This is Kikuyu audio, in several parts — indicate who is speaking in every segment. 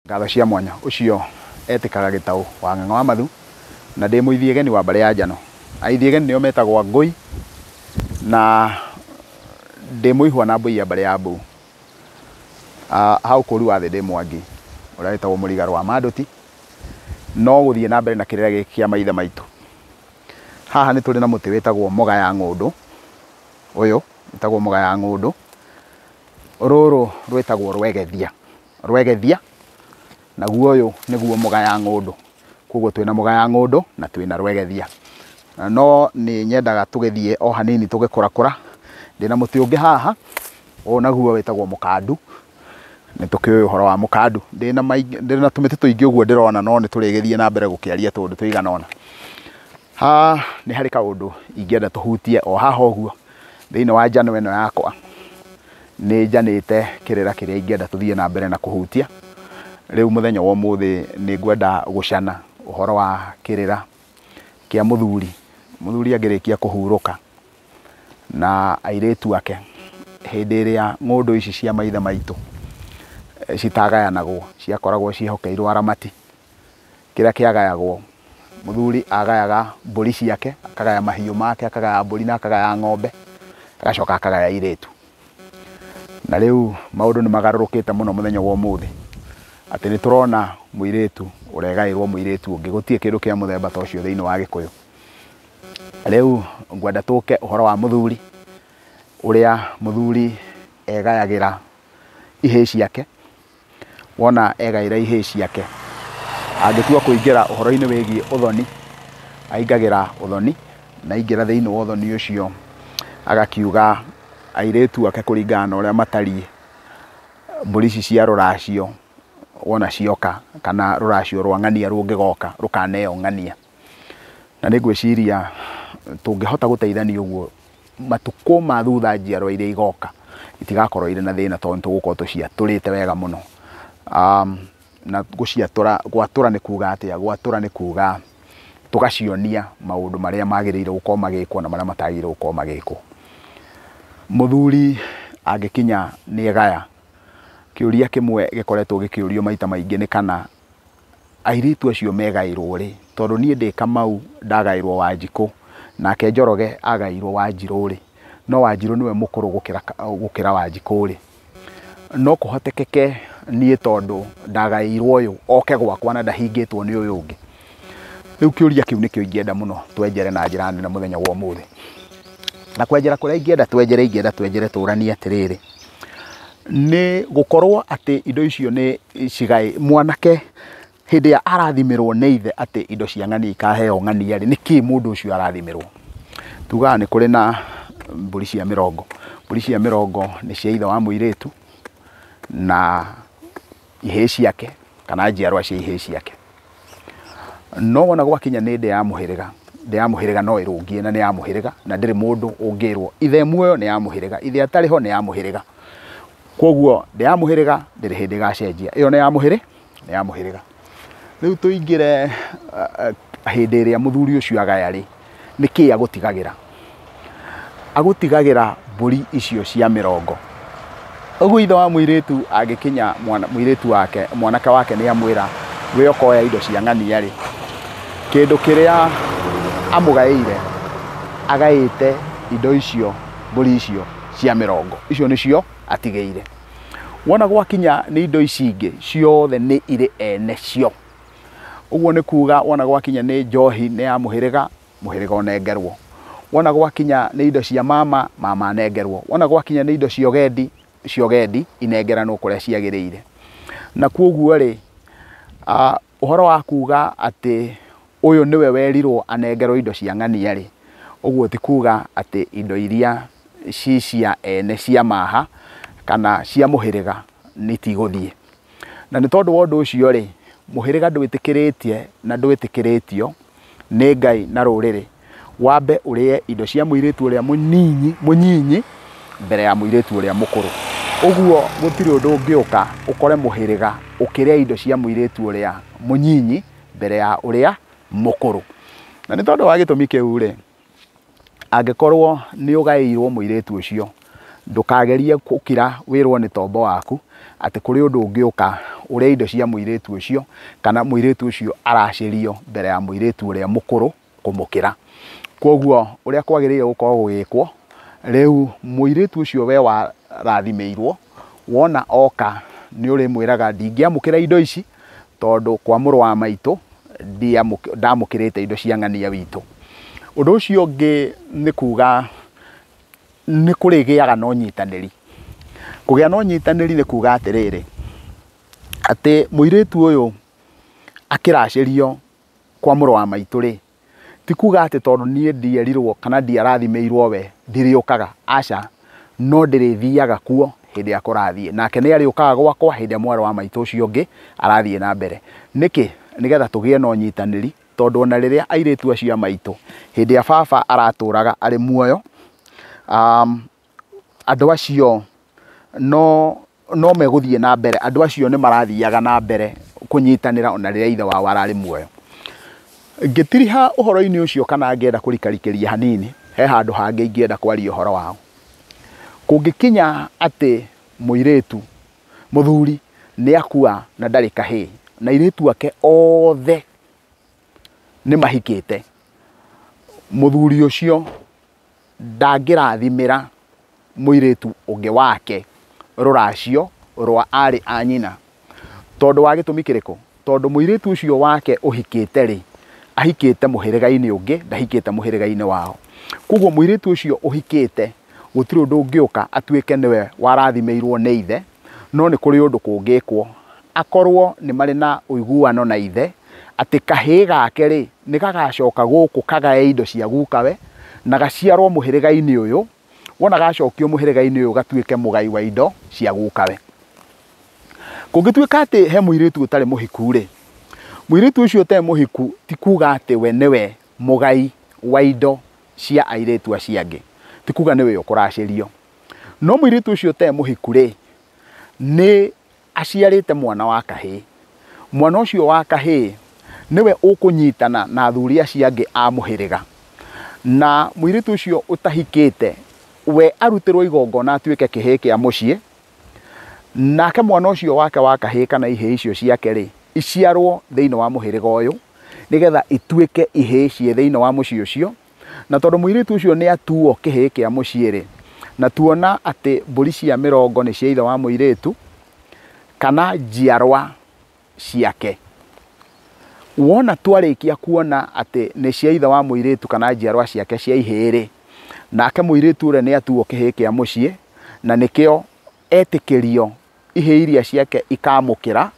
Speaker 1: Ngatho cia mwanya ũcio etĩkaga Gĩtaũ wa Ng'ang'a wa Mathu na ndĩ mũithiegeni wa mbarĩ ya Njano. Aithiegeni nĩo metagwo Ngũi na ndĩ mũihwa na mbũi ya mbarĩ ya Mbũu. Hau kũri wa thĩ ndĩ Mwangi ũrĩa wĩtagwo Mũrigarũ wa Manduti, no gũthiĩ na mbere na kĩrĩra gĩkĩ kĩa maithe maitũ. Haha nĩ tũrĩ na mũtĩ wĩtagwo mũga ya ng'ũndũ, ũyũ wĩtagwo mũga ya ng'ũndũ, rũrũ rwĩtagwo rwegethia, rwegethia, naguo ũyũ nĩguo mũga ya ng'ũndũ. Koguo twĩna mũga ya ng'ũndũ na twĩna rwegethia. No nĩ nyendaga tũgĩthiĩ o hanini tũgĩkũrakũra. Ndĩna mũtĩ ũngĩ haha, ũyũ naguo wĩtagwo mũkandu, nĩ tũkĩũĩ ũhoro wa mũkandu. Ndĩna tũmĩtĩ tũingĩ ũguo ndĩrona no nĩ tũrĩgĩthiĩ na mbere gũkĩaria tũndũ tũigana ũna. Haha nĩ harĩ kaũndũ ingĩenda tũhutie o haha ũguo thĩinĩ wa njano ĩno yakwa. Nĩ njanĩte kĩrĩra kĩrĩa ingĩenda tũthiĩ na mbere na kũhutia. Rĩu mũthenya wa ũmũthĩ nĩ ngwenda gũcana ũhoro wa kĩrĩra kĩa mũthuri. Mũthuri angĩrĩkia kũhurũka na airĩtu ake hĩndĩ ĩrĩa ng'ũndũ ici cia maithe maitũ citagayanagwo, ciakoragwo ciĩhokeirwo aramati. Kĩrĩa kĩagayagwo, mũthuri agayaga mbũri ciake, akagaya mahiũ make, akagaya mbũri na akagaya ng'ombe, agacoka akagaya airĩtu. Na rĩu maũndũ nĩ magarũrũkĩte mũno mũthenya wa ũmũthĩ, atĩ nĩ tũrona mũirĩtu ũregaĩrwo mũirĩtu ũngĩ, gũtirĩ kĩndũ kĩa mũthemba ta ũcio thĩinĩ wa Gĩkũyũ. Rĩu ngwenda tũke ũhoro wa mũthuri, ũrĩa mũthuri egayagĩra ihĩĩ ciake. Wona egaĩra ihĩĩ ciake, angĩtua kũingĩra ũhoro-inĩ wĩgiĩ ũthoni, aingagĩra ũthoni, na aingĩra thĩinĩ wa ũthoni ũcio agakiuga airĩtu ake kũringana na ũrĩa matariĩ, mbũri ici cia rũracio wona cioka, kana rũracio rwa ng'ania rũngĩgoka rũkaneo ng'ania. Na nĩ ngwĩciria tũngĩhota gũteithania ũguo, matukũ ma thutha njiarwa iria igoka itigakorwo irĩ na thĩna tondũ nĩ tũgũkorwo tũciatũrĩte wega mũno. Na gũciatũra, gwatũra nĩ kuga atĩa? Gwatũra nĩ kuga tũgacionia maũndũ marĩa magĩrĩire gũkorwo magĩkwo na marĩa matagĩrĩire gũkorwo magĩkwo. Mũthuri angĩkinya nĩ egaya, kĩũria kĩmwe gĩkoretwo gĩkĩũrio maita maingĩ nĩ kana airĩtu acio megaĩrwo rĩ, tondũ niĩ ndĩ Kamau ndagaĩrwo Wanjikũ, nake Njoroge agaĩirwo Wanjirũ rĩ, no Wanjirũ nĩwe mũkũrũ gũkĩra Wanjikũ rĩ, no kũhotekeke niĩ tondũ ndagaĩirwo ũyũ oke gwakwa na ndahingĩtwo nĩ ũyũ ũngĩ. Rĩu kĩũria kĩu nĩkĩo ingĩenda mũno twenjere na njĩra nene mũthenya wa ũmũthĩ. Na kwenjera kũrĩa ingĩenda twenjere, ingĩenda twenjere tũranie atĩrĩrĩ, nĩ gũkorwo atĩ indo icio nĩ cigaĩ mwanake hĩndĩ ĩrĩa arathimĩrwo nĩ ithe atĩ indo cia ng'ania ikaheo ng'ania rĩ, nĩkĩ mũndũ ũcio arathimĩrwo? Tugaga nĩ kũrĩ na mbũri cia mĩrongo. Mbũri cia mĩrongo nĩ cia ithe wa mũirĩtu na ihĩĩ ciake kana njiarwa cia ihĩĩ ciake. No wona gwakinya nĩ ndĩ ya mũhĩrĩga, ndĩ ya mũhĩrĩga no ĩrũngie na nĩ ya mũhĩrĩga na ndĩrĩ mũndũ ũngĩrwo ithe muoyo nĩ ya mũhĩrĩga, ithe atarĩ ho nĩ ya mũhĩrĩga. Koguo ndĩ ya mũhĩrĩga ndĩrĩ hĩndĩ ĩgacenjia, ĩyo nĩ ya mũhĩrĩ, nĩ ya mũhĩrĩga. Rĩu tũingĩre hĩndĩ ĩrĩa mũthuri ũcio agaya rĩ, nĩkĩ agũtigagĩra? Agũtigagĩra mbũri icio cia mĩrongo. Ũguo ithe wa mũirĩtu angĩkinya mũirĩtu wake, mwanake wake nĩ amwĩra we ũkoya indo cia ng'ania rĩ, kĩndũ kĩrĩa amũgaĩire, agaĩte indo icio, mbũri icio cia mĩrongo, icio nĩcio atigĩire. Wona gwakinya nĩ indo ici ingĩ ciothe nĩ irĩ ene cio. Ũguo nĩ kuga wona gwakinya nĩ njohi nĩ ya mũhĩrĩga, mũhĩrĩga ũnengerwo. Wona gwakinya nĩ indo cia mama, mama anengerwo. Wona gwakinya nĩ indo cia ũgendi, cia ũgendi inengeranwo kũrĩa ciagĩrĩire. Na koguo rĩ, ũhoro wa kuga atĩ ũyũ nĩwe werirwo anengerwo indo cia ng'ania rĩ, ũguo ti kuga atĩ indo iria ci cia ene cia maha kana cia mũhĩrĩga nĩ itigũthiĩ. Na nĩ tondũ wa ũndũ ũcio rĩ, mũhĩrĩga ndwĩtĩkĩrĩtie na ndwĩtĩkĩrĩtio nĩ Ngai na rũrĩrĩ, wambe ũrĩe indo cia mũirĩtu ũrĩa mũnini, mũnyinyi mbere ya mũirĩtu ũrĩa mũkũrũ. Ũguo gũtirĩ ũndũ ũngĩũka ũkore mũhĩrĩga ũkĩrĩa indo cia mũirĩtu ũrĩa mũnyinyi mbere ya ũrĩa mũkũrũ. Na nĩ tondũ wa gĩtũmi kĩu rĩ, angĩkorwo nĩ ũgaĩirwo mũirĩtu ũcio Ndũkagerie gũkira wĩrwo nĩ tombo waku atĩ kũrĩ ũndũ ũngĩũka ũrĩa indo cia mũirĩtu ũcio kana mũirĩtu ũcio aracĩrio mbere ya mũirĩtu ũrĩa mũkũrũ kũmũkĩra. Koguo ũrĩa kwagĩrĩire gũkorwo gũgĩkwo, rĩu mũirĩtu ũcio we warathimĩirwo, wona oka nĩ ũrĩmwĩraga ndingĩamũkĩra indo ici tondũ kwa mũrũ wa maitũ ndamũkĩrĩte indo cia ng'ania witũ. Ũndũ ũcio ũngĩ nĩ kuga nĩ kũrĩgĩaga na ũnyitanĩri. Kũgĩa na ũnyitanĩri nĩ kuga atĩrĩrĩ, atĩ mũirĩtu ũyũ akĩracĩrio kwa mũrũ wa maitũ rĩ, ti kuga atĩ tondũ niĩ ndierirwo kana ndiarathimĩirwo we ndirĩũkaga, aca, no ndĩrĩthiaga kuo hĩndĩ ĩrĩa kũrathiĩ, nake nĩ arĩũkaga gwakwa hĩndĩ ĩrĩa mwarĩ wa maitũ ũcio ũngĩ arathiĩ na mbere. Nĩkĩ? Nĩgetha tũgĩe na ũnyitanĩri, tondũ ona rĩrĩa airĩtu acio a maitũ hĩndĩ ĩrĩa baba aratũraga arĩ muoyo, andũ acio no megũthiĩ na mbere, andũ acio nĩ marathiaga na mbere kũnyitanĩra ona rĩrĩa ithe wao ararĩ muoyo. Ngĩtiriha ũhoro-inĩ ũcio kana ngĩenda kũrikarikĩria hanini, he handũ hangĩ ingĩenda kwaria ũhoro wao. Kũngĩkinya atĩ mũirĩtu mũthuri nĩ akua na ndarĩ kahĩĩ, na airĩtu ake othe nĩ mahikĩte, mũthuri ũcio ndangĩrathimĩra mũirĩtu ũngĩ wake rũracio rwa arĩ a nyina. Tondũ wa gĩtũmi kĩrĩkũ? Tondũ mũirĩtu ũcio wake ũhikĩte rĩ, ahikĩte mũhĩrĩga-inĩ ũngĩ, ndahikĩte mũhĩrĩga-inĩ wao. Koguo mũirĩtu ũcio ũhikĩte gũtirĩ ũndũ ũngĩũka atuĩke nĩwe warathimĩirwo nĩ ithe, no nĩ kũrĩ ũndũ kũngĩkwo akorwo nĩ marĩ na ũiguano na ithe atĩ kahĩĩ gake rĩ nĩ gagacoka gũkũ kagae indo cia gukawe na gaciarwo mũhĩrĩga-inĩ ũyũ, wona gacokio mũhĩrĩga-inĩ ũyũ gatuĩke mũgai wa indo cia gukawe. Kũngĩtuĩka atĩ he mũirĩtu ũtarĩ mũhiku rĩ, mũirĩtu ũcio ũtarĩ mũhiku ti kuga atĩ we nĩwe mũgai wa indo cia airĩtu acio angĩ, ti kuga nĩwe ũkũracĩrio. No mũirĩtu ũcio ũtarĩ mũhiku rĩ, nĩ aciarĩte mwana wa kahĩĩ. Mwana ũcio wa kahĩĩ nĩwe ũkũnyitana na athuri acio angĩ a mũhĩrĩga, na mũirĩtu ũcio ũtahikĩte we arutĩrwo igongona atuĩke kĩhĩĩ kĩa mũciĩ, nake mwana ũcio wake wa kahĩĩ kana ihĩĩ icio ciake rĩ iciarwo thĩinĩ wa mũhĩrĩga ũyũ nĩgetha ituĩke ihĩĩ ciĩ thĩinĩ wa mũciĩ ũcio. Na tondũ mũirĩtu ũcio nĩ atuo kĩhĩĩ kĩa mũciĩ rĩ, na tuona atĩ mbũri cia mĩrongo nĩ cia ithe wa mũirĩtu kana njiarwa ciake, wona twarĩkia kuona atĩ nĩ cia ithe wa mũirĩtu kana njiarwa ciake cia ihĩĩ rĩ, nake mũirĩtu ũrĩa nĩ atuo kĩhĩĩ kĩa mũciĩ, na nĩkĩo etĩkĩrio ihĩĩ iria ciake ikamũkĩra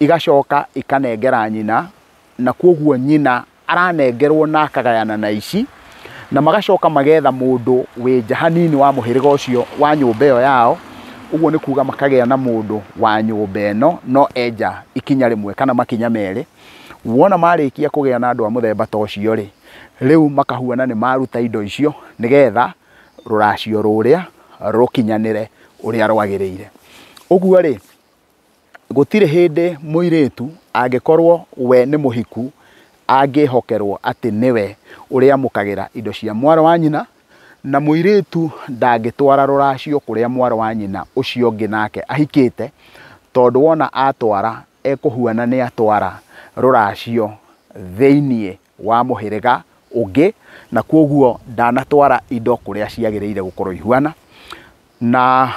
Speaker 1: igacoka ikanengera nyina, na koguo nyina aranengerwo na akagayana na ici, na magacoka magetha mũndũ wĩ nja hanini wa mũhĩrĩga ũcio wa nyũmba ĩyo yao. Ũguo nĩ kuga makagĩa na mũndũ wa nyũmba ĩno no enja ikinya rĩmwe kana makinya merĩ. Wona marĩkia kũgĩa na andũ a mũthemba ta ũcio rĩ, rĩu makahuana nĩ maruta indo icio nĩgetha rũracio rũrĩa rũkinyanĩre ũrĩa rwagĩrĩire. Ũguo rĩ, gũtirĩ hĩndĩ mũirĩtu angĩkorwo we nĩ mũhiku angĩhokerwo atĩ nĩwe ũrĩamũkagĩra indo cia mwarĩ wa nyina, na mũirĩtu ndangĩtwara rũracio kũrĩa mwarĩ wa nyina ũcio ũngĩ nake ahikĩte, tondũ wona atwara ekũhuana nĩ atwara rũracio thĩinĩ wa mũhĩrĩga ũngĩ, na koguo ndanatwara indo kũrĩa ciagĩrĩire gũkorwo ihuana. Na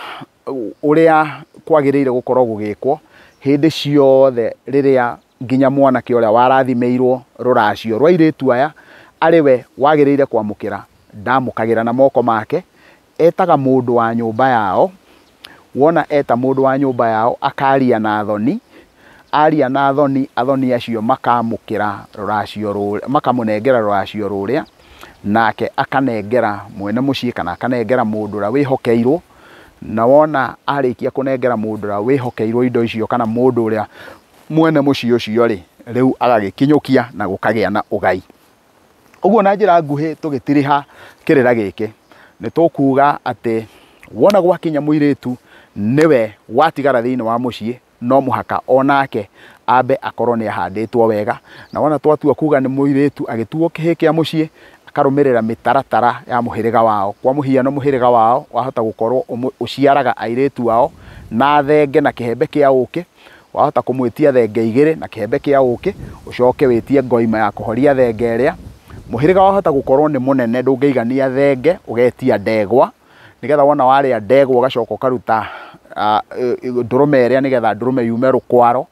Speaker 1: ũrĩa kwagĩrĩire gũkorwo gũgĩkwo hĩndĩ ciothe rĩrĩa nginya mwanake ũrĩa warathimĩirwo rũracio rwa airĩtu aya arĩ we wagĩrĩire kwamũkĩra, ndamũkagĩra na moko make, etaga mũndũ wa nyũmba yao. Wona eta mũndũ wa nyũmba yao akaria na athoni, aria na athoni, athoni acio makamũkĩra rũracio rũrĩa, makamũnengera rũracio rũrĩa, nake akanengera mwene mũciĩ kana akanengera mũndũ ũrĩa wĩhokeirwo. Na wona arĩkia kũnengera mũndũ ũrĩa wĩhokeirwo indo icio kana mũndũ ũrĩa mwene mũciĩ ũcio rĩ, rĩu agagĩkinyũkia na gũkagĩa na ũgai. Ũguo na njĩra nguhĩ tũgĩtiriha kĩrĩra gĩkĩ, nĩ tũkuga atĩ wona gwakinya mũirĩtu nĩwe watigara thĩinĩ wa mũciĩ, no mũhaka onake ambe akorwo nĩ ahandĩtwo wega. Na wona twatua kuga nĩ mũirĩtu agĩtuo kĩhĩĩ kĩa mũciĩ, Akarũmĩrĩra mĩtaratara ya mũhĩrĩga wao. Kwa mũhiano mũhĩrĩga wao wahota gũkorwo ũciaraga airĩtu ao na thenge na kĩhembe kĩa ũkĩ, wahota kũmwĩtia thenge 2 na kĩhembe kĩa ũkĩ, ũcoke wĩtie ngoima ya kũhoria thenge ĩrĩa. Mũhĩrĩga wahota gũkorwo nĩ mũnene ndũngĩigania thenge, ũgetia ndegwa, nĩgetha wona warĩa ndegwa ũgacoka ũkaruta ndũrũme ĩrĩa, nĩgetha ndũrũme yume rũkwaro,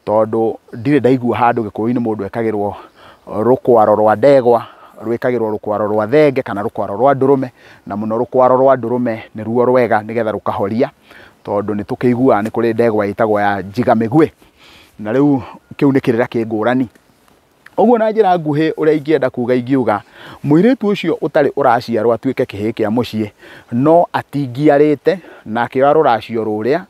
Speaker 1: tondũ ndirĩ ndaigua handũ Gĩkũyũ-inĩ mũndũ ekagĩrwo rũkwaro rwa ndegwa, rwĩkagĩrwo rũkwaro rwa thenge kana rũkwaro rwa ndũrũme, na mũno rũkwaro rwa ndũrũme nĩruo rwega nĩgetha rũkahoria, tondũ nĩ tũkĩiguaga nĩ kũrĩ ndegwa ĩtagwo ya njiga mĩguĩ, na rĩu kĩu nĩ kĩrĩra kĩ ngũrani. Ũguo na njĩra nguhĩ ũrĩa ingĩenda kuga, ingiuga mũirĩtu ũcio ũtarĩ ũraciarwo atuĩke kĩhĩĩ kĩa mũciĩ, no atingiarĩte na akĩoya rũracio rũrĩa,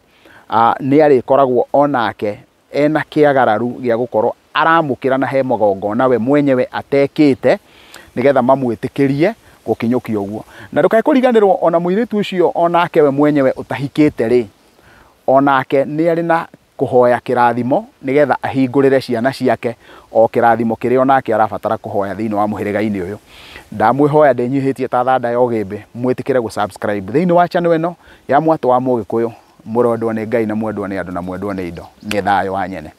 Speaker 1: nĩ arĩkoragwo onake ena kĩagararu gĩa gũkorwo aramũkĩra na he magongona we mwenyewe atekĩte, nĩgetha mamwĩtĩkĩrie gũkinyũkia ũguo. Na ndũkae kũriganĩrwo ona mũirĩtu ũcio onake we mwenyewe ũtahikĩte rĩ, onake nĩ arĩ na kũhoya kĩrathimo nĩgetha ahingũrĩre ciana ciake o kĩrathimo kĩrĩa onake arabatara kũhoya thĩinĩ wa mũhĩrĩga-inĩ ũyũ. Ndamwĩhoya ndĩnyihĩtie ta thanda ya ũgĩmbĩ, mwĩtĩkĩre gũ-subscribe thĩinĩ wa channel ĩno ya Mwatũ wa Mũgĩkũyũ. Mũrendwo nĩ Ngai na mwendwo nĩ andũ na mwendwo nĩ indo. Nĩ thayũ wa nyene.